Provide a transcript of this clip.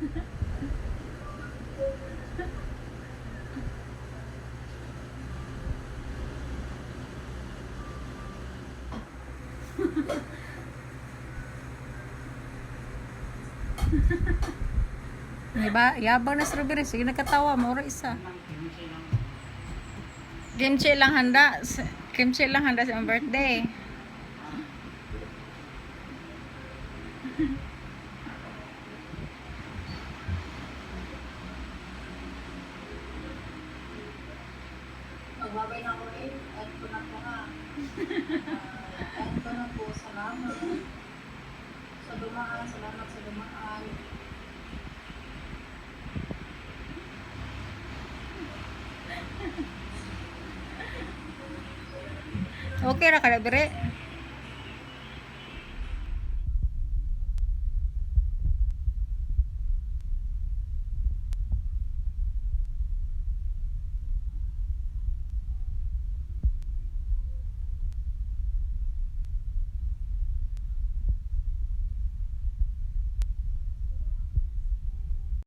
Di ba? Yabang na strawberry. Sige, nakatawa. Maura isa. Kimchi lang handa. Kimchi lang handa sa imong birthday. Magbabay na ako eh. End ko na po nga. Ah, end ko na po. Salamat. Sa dumaan. Salamat sa dumaan. Okay ra kada bire.